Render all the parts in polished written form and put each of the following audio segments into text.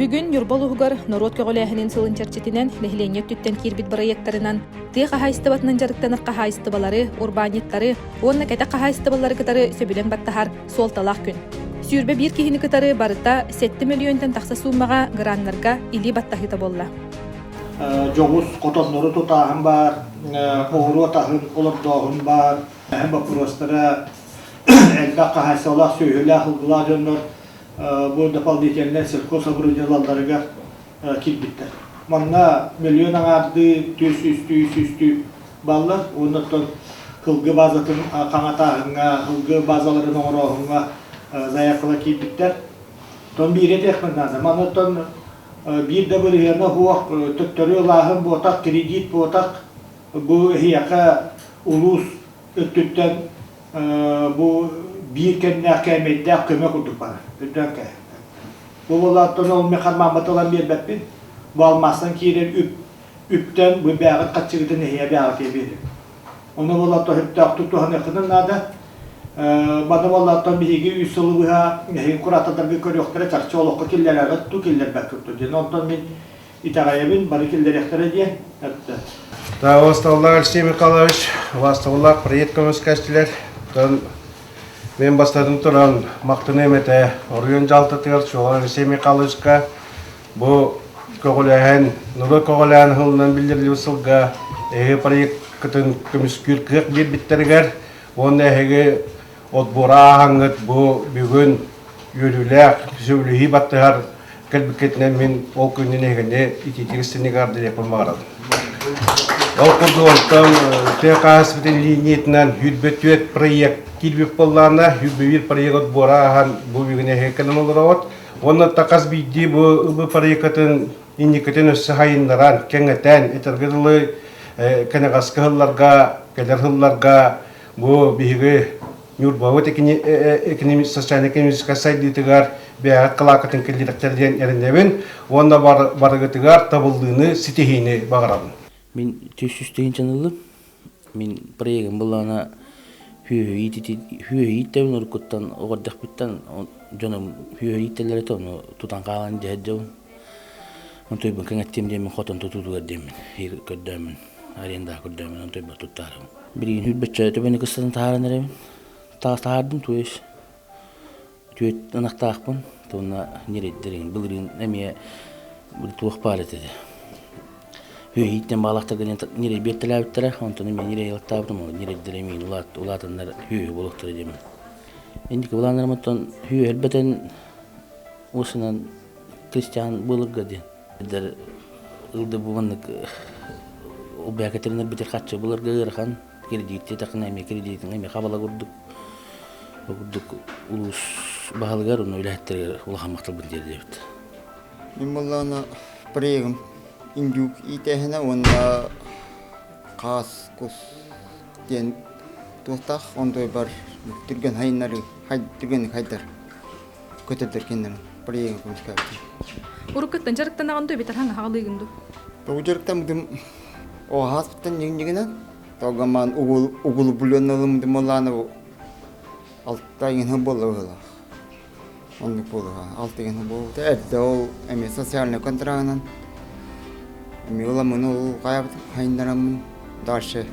Бүгүн Ньурба улууһугар норуот көҕүлээһинин сылын чэрчитинэн нэһилиэнньэ өттүттэн киирбит бырайыактарынан тыа хаһаайыстыбатынан дьарыктанар хаһаайыстыбалары, урбаанньыттары уонна кэтэх хаһаайыстыбалары кытары сөбүлэҥ баттаһар суолталаах күн. 21 киһини кытары барыта 7 мөлүйүөнтэн тахса суумаҕа граннарга илии баттаһыыта буолла. Дьоҕус хотоннору тутааһын баар, оҕуруот аһын олордооһун баар, боппуруостара элбэх хаһаайыстыбалаах, сүөһүлээх, ылгылаах дьоннор бу дополнительнай сельхозоборудование ылалларыгар киирбиттэр. Манна мөлүйүөн аҥаардыы, 400-үү, 300-үү баллар. Уонна оттон һылгы базатын хаҥатааһыҥҥа, һылгы базаларын оҥорооһуҥҥа заявкалар киирбиттэр. Оттон биири этиэхпин наада. Манна оттон биир да бырыһыана суох, төттөрү ылааһын буотах, кредит буотах. Бу эһиэхэ улуус өттүттэн бу биир кэмнээх кээмэйдээх көмө курдук барар. Өйдөөн кээ. Бу буолааттан ол мен хармааммыт ылан биэрбэппин. Бу алмаастан киирэр үп үптэн бу бээҕит хаччыгытын эһиэ бээҕитиэ биэрим. Ону буолааттан сөптөөхтүк туһаныаххытын наада. Маны буолааттан биһиги үс сылы быһа эһиги куратордарга көрүөхтэрэ чахчы олоххо киллэрэҕит ту киллэрбэккит ту диэн. Онтон мин итэҕэйэбин, бары киллэриэхтэрэ диэн эттэ. Убаастабыллаах Алексей Михайлович, убаастабыллаах проект көмүскээччилэр, мен бастатан туран махтаныам этэ оройуон дьаһалтатыгар Чуолан Алексей Михайловичка бу көҕүлээһин, норуот көҕүлээһин сылынан биллэриллибит сылга эһиги проекткытын көмүскүүр кыах биэрбиттэригэр уонна эһиги отбуора ааһаҥҥыт бу бүгүн үөрүүлээх сөбүлэһии баттыһар кэлбиккитинэн мин ол күнүн эһигини итиитик истиҥник ардыйыахпын баҕарабын. Ол курдук онтон тыа хаһаайыстыбатын линиятынан 24 проект киирбит буоллаҕына, 21 проект отбуора ааһан бу бүгүн эһиги кэлэн олоробут. Уонна хас биирдии бу ылбыт проеккытын инникитин өссө сайыннаран, кэҥэтэн, этэргэ дылы кэнэҕэски сылларга, кэлэр сылларга бу биһиги Ньурбабыт социально-экономическай сайдыытыгар бэйэҕит кылааккытын киллэриэхтэр диэн эрэнэбин уонна барыгытыгар табыллыыны, ситиһиини баҕарабын. Мин 400 тыһыынчаны ыллым. Мин проегым былаана сүөһү ииттэбин уруккуттан оҕо эрдэхпиттэн дьонум сүөһү ииттэллэр этэ ону тутан хаалан дьэһэр дьабын. Онтуйбун кэҥэттиэм диэммин хотон тутуутугар диэммин көрдөөммүн арендаҕа көрдөөммүн онтуйбар туттаарым. Билигин сүүрбэччэ төбөнү кыстатан таһааран эрэбин. Таһаардым то есть түөрт ынахтаахпын уонна ньирэйдэрин былырыын эмиэ туох баар этэ Үөһииттэн баалахтарга ньирэй биэртэлээбиттэрэ, онтон эмиэ ньирэй ылаттаабытым, ол ньирэйдэр эмиэ улаатаннар үөһү буолуохтара диэмин. Инники былааннарым оттон үөһү элбэтэн уосунан крестьян буоларга диэн. Ылды бу маннык убэкэтэринэр битир хаччы буларга ыарахан кредит такына эмиэ кредитин эмиэ хабала курдук курдук улуус баһылыгар уонна үлэһиттэригэр улахан махталбын тиэрдэбит. Мин буоллаҕына проегым индюк иитээһинэ уонна хаас кус диэн туохтаах ондойбар түргэн хайыннары түргэнник хайдар көтөрдөр кинилэр проегын көмүскээбитим. Уруккуттан дьарыктанаҕын дуу эбэтэр хаҥа хаҕалыыгын дуу? Тоҕу дьарыктаммытым оҕаһааспыттан ньиҥньигинэн тогамаан угул угулубуленналымдым буоллаана алта иҥин буолла быһыылаах. Оннук буолуо. Алта иҥин буолбута. Эрдэ ол эмиэ социальнай контрагынан эмиэ ыламмын ол хайабыт хайыннараммын дальше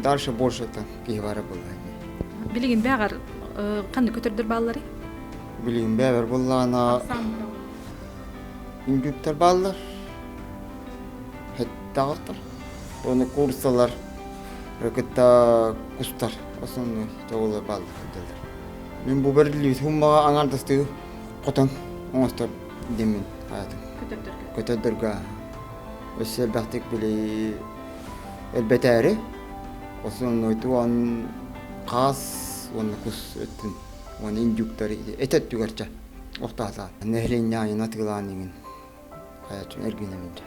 дальше больше это киһи бара буолла. Билигин бэҕэр ханнык көтөрдөр баалларый? Билигин бэҕэр буоллаҕына үҥкүүттэр бааллар. Хеттаҕаттар. Оны курсалар кытта кустар основной тоҕулар бааллар. Мин бу бэриллибит суммаҕа аҥаардастыы хотон оҥостор диэммин аатым. Көтөрдөргө. Өссө элбэхтик били элбэтээри основной туон хаас уонна кус өттүн уонна индюктары эт өттүгэр чэ охтоосаа нэһилиэнньэ айан атыылаан иҥин хайаччын эргинэбин дьэ.